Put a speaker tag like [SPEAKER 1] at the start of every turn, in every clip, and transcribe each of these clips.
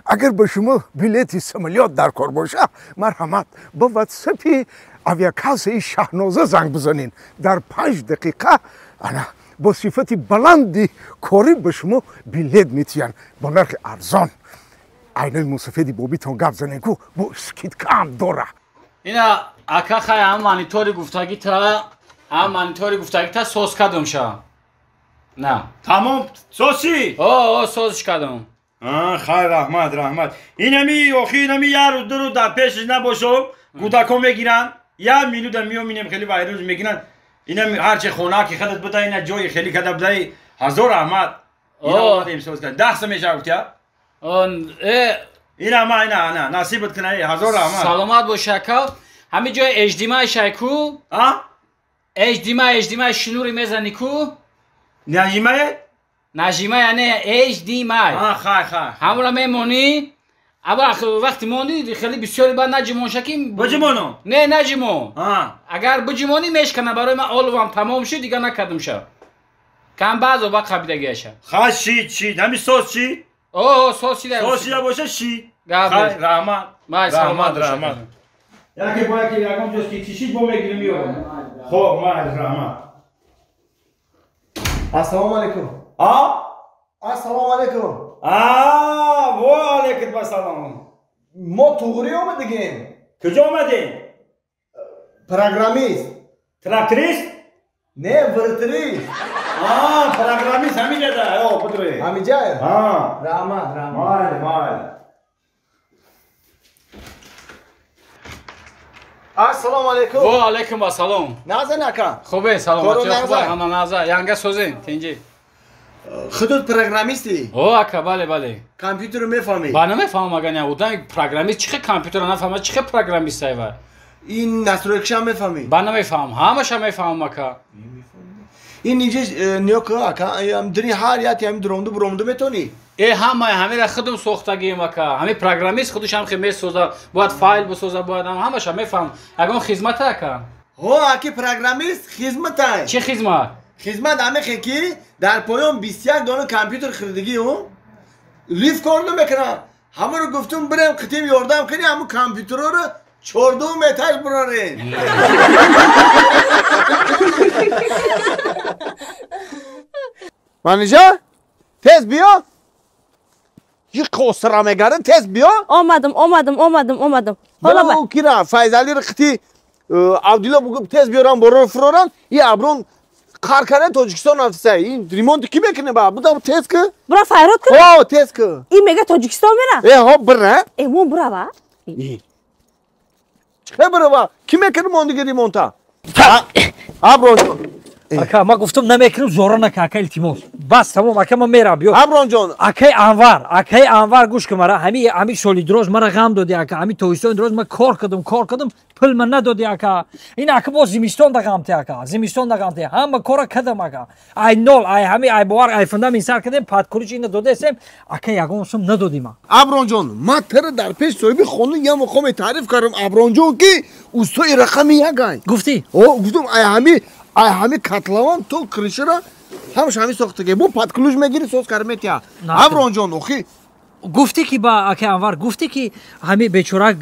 [SPEAKER 1] Агар ба шумо билети самолёт дар кор боша, марҳамат, ба ватсапи авиакассаи Шаҳноза занг бизанед. Дар 5 дақиқа ана бо сифати баланди корӣ ба шумо билет метиҳанд бо нархи арзон. Айнои мусафеди бобитон гап занед, ку бо скидкаам дора.
[SPEAKER 2] Ина, ака, хай, ҳам монитори гуфтагита, ҳам монитори гуфтагита соз кардум ша. На.
[SPEAKER 3] Тамом, соси?
[SPEAKER 2] О, созиш кардум.
[SPEAKER 3] Хай, раҳмат, раҳмат. Инами охи, инами як рӯз, 2 рӯз дар пешаш набошам, кӯдакҳо мегиранд, як минута меоминем, хеле вайрӯз мегиранд. Инами ҳарчи хона ки худат буда, ина ҷои хеле када будаи, ҳазор раҳмат. Ина омадем, соз кард. 10 сом мешава, гуфтия?
[SPEAKER 2] Э.
[SPEAKER 3] Ина ма, ина, ана, насибат кина, ҳазор раҳмат.
[SPEAKER 2] Саломат бош, ака. Ҳамин ҷои HDMI шай ку?
[SPEAKER 3] А?
[SPEAKER 2] HDMI, HDMI шнури мезани ку?
[SPEAKER 3] Нажимае?
[SPEAKER 2] Нажимай, яъне HDMI.
[SPEAKER 3] А, хай, хай.
[SPEAKER 2] Ҳамонро мемонӣ. Аба вақти монӣ хеле бисёри баъд наҷимонша ки.
[SPEAKER 3] Биҷимонам?
[SPEAKER 2] Не, наҷимон. Агар биҷимонӣ, мешкана. Барои ман оловам тамом шуд, дигар накардум ша. Кам баъзо ба қабидагиаша.
[SPEAKER 3] Хай, шид, шид. Ҳами соз шид?
[SPEAKER 2] О, соз шида.
[SPEAKER 3] Соз шида боша, шид. Хай, раҳмат. Раҳмат, раҳмат. Яке бо яке ягон ҷост ки чишид, бо мегирим, меорам. Хоб, майли, раҳмат.
[SPEAKER 4] Ассалому алайкум.
[SPEAKER 3] А?
[SPEAKER 4] Ассалому алайкум.
[SPEAKER 3] А, во алайкум ассалом.
[SPEAKER 4] Мо туғрӣ омадагем.
[SPEAKER 3] Куҷо омадем?
[SPEAKER 4] Программист.
[SPEAKER 3] Тракторист?
[SPEAKER 4] Не, вратарист.
[SPEAKER 3] А, программист ҳамиҷада. О, будре.
[SPEAKER 4] Ҳамиҷа?
[SPEAKER 3] А.
[SPEAKER 4] Раҳмат, раҳмат.
[SPEAKER 3] Майли, майли.
[SPEAKER 4] Ассалому алайкум.
[SPEAKER 2] Во алайкум ассалом.
[SPEAKER 4] Назан, ака.
[SPEAKER 2] Хубе, саломатӣ хубе, ҳама наза. Янга созен, тинҷи.
[SPEAKER 4] Худут программистӣ?
[SPEAKER 2] О, ака, бале, бале.
[SPEAKER 4] Компютерро мефаҳмӣ?
[SPEAKER 2] Ба, намефаҳмам, агар не, одам программист чихе компютерро нафаҳмад, чихе программист айва?
[SPEAKER 4] Ин настройкашам мефаҳмӣ?
[SPEAKER 2] Ба, намефаҳмам, ҳамаша мефаҳмам, ака.
[SPEAKER 4] Ин инҷа ниё ка, ака, дини ҳар яти ҳами дуромду буромду метонӣ?
[SPEAKER 2] Э, ҳамаи ҳамира худум сохтагием, ака. Ҳами программист худаш ҳам хе месоза, бояд файл бисоза, бояд ҳамаша мефаҳмам. Ягон хизмата, ака?
[SPEAKER 4] Ҳо, аки, программист хизматай.
[SPEAKER 2] Чӣ хизмат?
[SPEAKER 4] Хизмат ҳамехе ки дар поён 21 дона компютер хирдагӣ, лифт кор намекунад. Ҳамаро гуфтум, бирем қитим ёрдам кунӣ, ҳамун компютерҳоро чордум этаж бурорем. Манижа, тез биё, ки қосира мегард, тез биё.
[SPEAKER 5] Омадам, омадам, омадам, омадам.
[SPEAKER 4] Ҳола кира Файзалиро қити Абдулло бугӯ, тез биёрам, боро фурорам. И аброн қар кардан Тоҷикистон рафтса, ин ремонт ки мекунӣ? Ба будам, тез ки.
[SPEAKER 5] Бура, файрод кун.
[SPEAKER 4] Ҳо, тез ки.
[SPEAKER 5] Ин мега Тоҷикистон мера.
[SPEAKER 4] Э, ҳо, бира.
[SPEAKER 5] Э, мон бурава.
[SPEAKER 4] Чӣ бирава? Ки мекунӣ мондиги ремонта, Абронҷон?
[SPEAKER 6] Ака, ман гуфтам, намекунам, зора нака, ака, илтимос, бас, тамом, ака, ман мерам, биё.
[SPEAKER 4] Абронҷон.
[SPEAKER 6] Акаи Анвар, акаи Анвар, гӯш кун мара. Ҳами соли дроз мара ғам доди, ака. Ҳами тобистони дроз ман кор кардам, кор кардам, пул ман надоди, ака. Ин, ака, боз зимистон да ғам те, ака, зимистон да ғам те. Ҳама кора кардам, ака, ай нол, ай ҳами, ай бовар, ай фундамент сар кардем, под ключ ина додесем, ака, ягон сум надоди ман.
[SPEAKER 4] Абронҷон, ман тара дар пеш соҳиби хона я мақоме таъриф кардам, Абронҷон, ки устои рақами якай.
[SPEAKER 6] Гуфтӣ?
[SPEAKER 4] О, гуфтам, ай ҳами котлован то крышара ҳамаш ҳами сохтаге, бо под ключ мегири, соз кар метия, Абронҷон, охи.
[SPEAKER 6] Гуфтӣ ки ба ака Анвар гуфтӣ, ки ҳами бечорак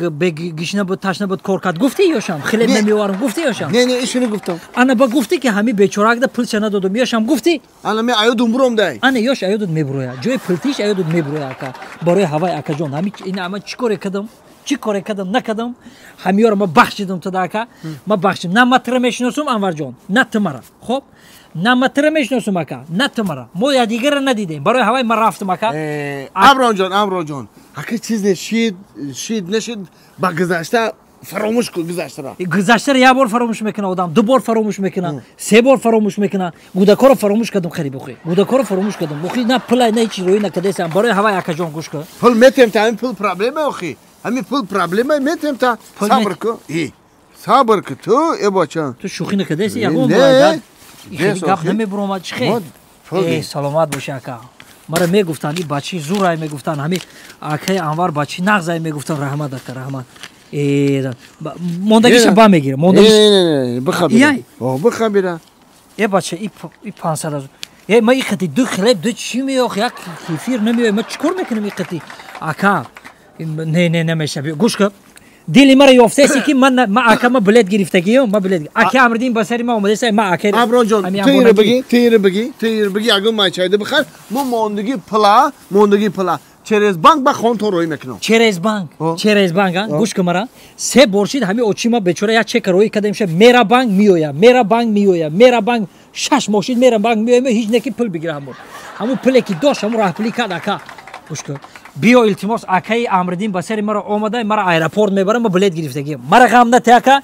[SPEAKER 6] гишна буд, ташна буд, кор кард, гуфтӣ ёшам хлеб намеоварам, гуфтӣ ёшам?
[SPEAKER 4] Не, не, ишини гуфтам.
[SPEAKER 6] Ана, ба гуфтӣ, ки ҳами бечоракда пулша надодум, ёшам гуфтӣ?
[SPEAKER 4] Ана ме аёдум буром дай.
[SPEAKER 6] Ана ёш аёдут мебуроя, ҷои пултиш аёдут мебуроя, ака. Барои ҳавай, акаҷон, ҳами ина ама чӣ коре кардам, чӣ коре кардам, накардам, ҳамиёро ма бахшидам туда, ака, ма бахшидам. На ма тира мешиносум, Анварҷон, на ту мара. Хоб, на ма тира мешиносум, ака, на ту мара, мо якдигарро надидем. Барои ҳавай ман рафтам, ака.
[SPEAKER 4] Абронҷон, Абронҷон, ака, чизе шид, шид, нашид, ба гузашта фаромӯш кун гузаштаро.
[SPEAKER 6] Гузаштаро як бор фаромӯш мекуна одам, ду бор фаромӯш мекуна, се бор фаромӯш мекуна. Гудакоро фаромӯш кардам, хари бухи, гудакоро фаромӯш кардам, бухи, на пулай, на ҳеч роӣ накардесам. Барои ҳавай, акаҷон, гӯш кун.
[SPEAKER 4] Пул метем та, ҳамин пул проблема, охи, ҳамин пул проблема, метем та, сабр кун, сабр ку ту, э бача.
[SPEAKER 6] Ту шӯхӣ накардаси, ягон хеле гап намебуромад, чӣ хел? Э, саломат боши, ака. Мара мегуфтанд, и бачи зурай мегуфтанд, ҳами акаи Анвар бачи нағзай мегуфтанд. Раҳмат, ака, раҳмат. Мондагиша ба мегирам.
[SPEAKER 4] Бихабира.
[SPEAKER 6] Э, бача, и 500 э, ма и қати ду хлеб, ду чӣ меох, як кефир намеоя, ма чӣ кор мекунам и қати? Ака, не не намеша. Гӯш кун. Дили мара ёфтаси ки ман ака ма билет гирифтагиам, ма билет. Ака Амридин ба сари ма омадаста, ма ака.
[SPEAKER 4] Абронҷон, ту инро бигӣ, ягон майчайда бихар, мо мондагӣ пула через банк ба хонтон роӣ мекунам.
[SPEAKER 6] Через банк, гӯш кун мара. Се бор шид ҳами очи ма бечора як чек роӣ кардем ша, мера банк меоя, мера банк меоя, мера банк шаш моҳ шид мера банк меоя, ҳеҷ неки пул бигира ҳамон. Ҳамон пуле ки дошт, ҳамон раҳпулӣ кард ака. Гӯш кун. Биё илтимос, акаи Амридин ба сари маро омада, мара аэропорт мебарам, ма билет гирифтагиам. Мара ғам нате ака.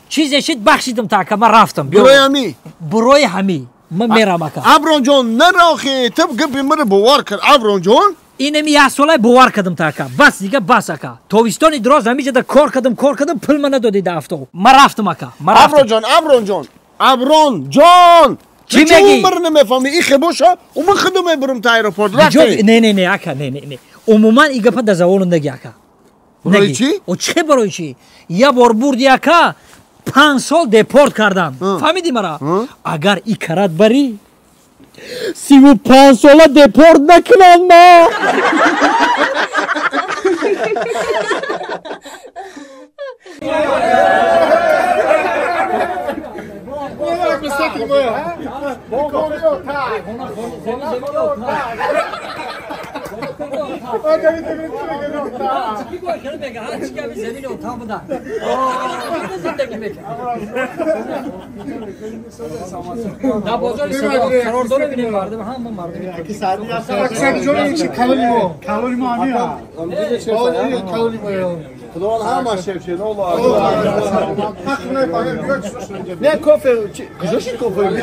[SPEAKER 6] Чизе шид бахшидам та ака, ман рафтам.
[SPEAKER 4] Барои ҳамӣ?
[SPEAKER 6] Барои ҳамӣ. Ман мерам ака.
[SPEAKER 4] Абронҷон, нарохи, ту гапи маро бовар кар, Абронҷон.
[SPEAKER 6] Инами як солай бовар кардам та ака. Бас дига бас ака. Тобистони дроз ҳамиҷада кор кардам, пул ма надоди да авто. Ман рафтам ака.
[SPEAKER 4] Абронҷон, Абронҷон.
[SPEAKER 6] Чӣ мегӣ?
[SPEAKER 4] Умр намефаҳмӣ, ихе боша, умр худо мебарам та аэропорт. Рафтем.
[SPEAKER 6] Не, не, не, ака, не, не, не. Умуман и гапа да заволу наги ака.
[SPEAKER 4] Барои чӣ?
[SPEAKER 6] О чӣ барои чӣ? Я бор бурди ака, 5 сол депорт кардам. Фаҳмидӣ мара? Агар и карат барӣ, 35 сола депорт накунанд ма.
[SPEAKER 4] خداوند همه شفشه نه کافه کجاش کافه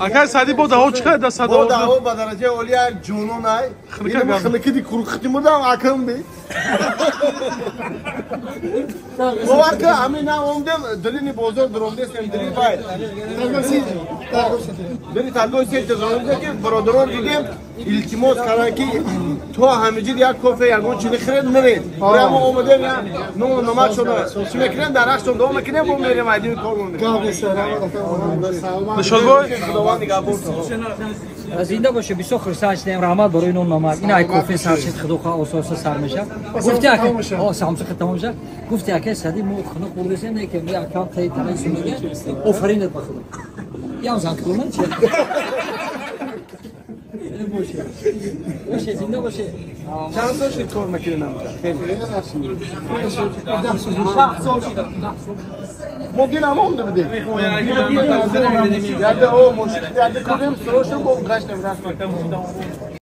[SPEAKER 7] اگر سعدی با دهو چه ده صد
[SPEAKER 4] با دهو با درجه عالی جنون ای اینم خلکی کرختی بودم اکم بی باور که همین نه اومدم دلینی بازار درونده سم دلی بای دلی ترگوی سیت درونده که برادران دیدیم التماس کردن که تو همینجور یک کافه یگان چیزی خرید نرید برای ما اومدیم یا نون نمک شده چی میکنیم در رخشون دعا میکنیم با میریم ایدیم کارمون میکنیم
[SPEAKER 7] نشاد بای
[SPEAKER 4] خداوند نگهبان
[SPEAKER 6] зинда боше бисёр хурсанд шудем раҳмат барои нон намак ин ай кофе сар шид худо хоҳ ососа сар мешавад гуфти ака самса тамом шавад гуфти ака сади мо хунук бурдесем не ки ми акам таи танаи сумига офаринат ба худо ям зан кунан чи боше боше зинда боше
[SPEAKER 4] чанд сол шид кор мекунем
[SPEAKER 6] 10 сол шид
[SPEAKER 4] мо дилам омда будем ярде о мошин ярде кунем срошу бо гаштем рафтем.